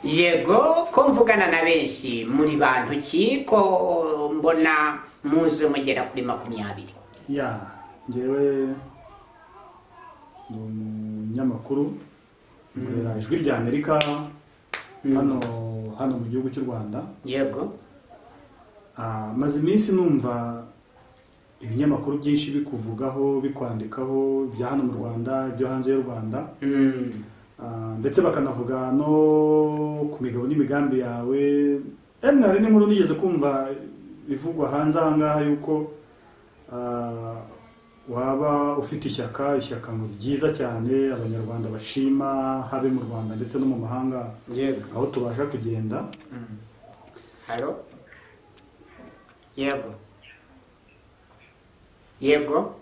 Yego, ko mvugana na benshi muri bantu ki, ko mbona muze mugera kuri 20? Ya, ngewe ni umunyamakuru nkorera Ijwi rya Amerika hano mu gihugu cy'u Rwanda. Maze iminsi numva ibinyamakuru byinshi bikuvugaho, bikwandikaho, ibya hano mu Rwanda, ibyo hanze y'u Rwanda. Ndetse bakanavuga no ku migabo n'imigambi yawe. Emwe, hari n'inkuru nigeze kumva ivugwa hanze aha ngaha yuko waba ufite ishyaka ngo ryiza cyane Abanyarwanda bashima, habe mu Rwanda ndetse no mu mahanga aho tubasha kugenda. Halo, yego,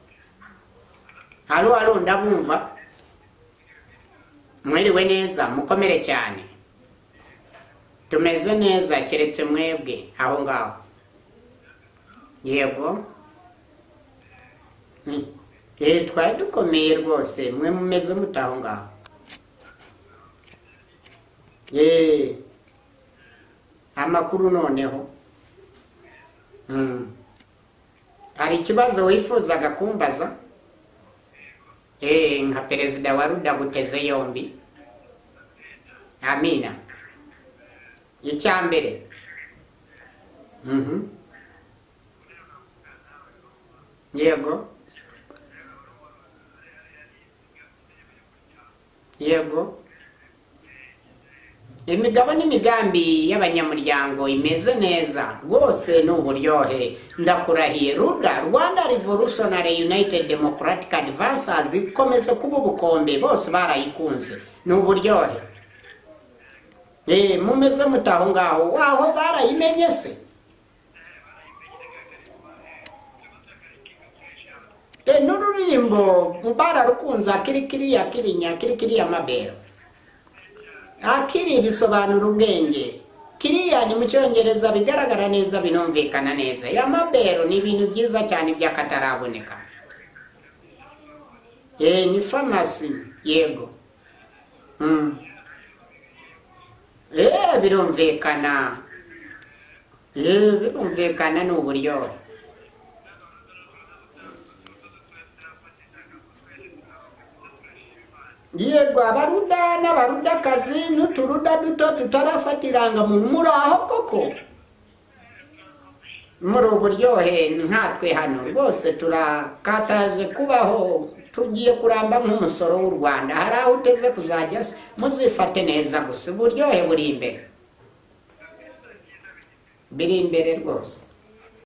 halo, halo, ndabumva. Mwiriwe neza, mukomere cyane. Tumeze neza, keretse mwebwe aho ngaho. Yego. Twari dukomeye rwose. Mwe mumeze mute aho ngaho? Amakuru noneho. Hari ikibazo wifuzaga kumbaza? Nka perezida wa Ruda guteze yombi. Amina. Icya mbere. Yego. Yego. Imigabo n'imigambi y'abanyamuryango imeze neza rwose, ni uburyohe, ndakurahiye. Ruda, Rwanda Revolutionary United Democratic Advancers, ikomeje kuba ubukombe, bose barayikunze, ni uburyohe. Mumeze mute aho ngaho? Aho barayimenye se? N'ururirimbo bararukunze, akiri kiriya kirinya kiri kiriya mabero. Akiri bisobanura ubwenge, kiriya ni mu Cyongereza, bigaragara neza, binumvikana neza. Ya mabero ni ibintu byiza cyane by'akataraboneka. Ni farumasi, yego. Birumvikana. Birumvikana, ni uburyohe. Yego, Abaruda n'Abarudakazi n'uturuda duto tutarafata irangamuntu, muri aho koko muri uburyohe. Nkatwe hano rwose turakataje kubaho, tugiye kuramba nk'umusoro w'u Rwanda. Hari aho uteze kuzajya se? Muzifate neza gusa, uburyohe buri imbere, biri imbere rwose.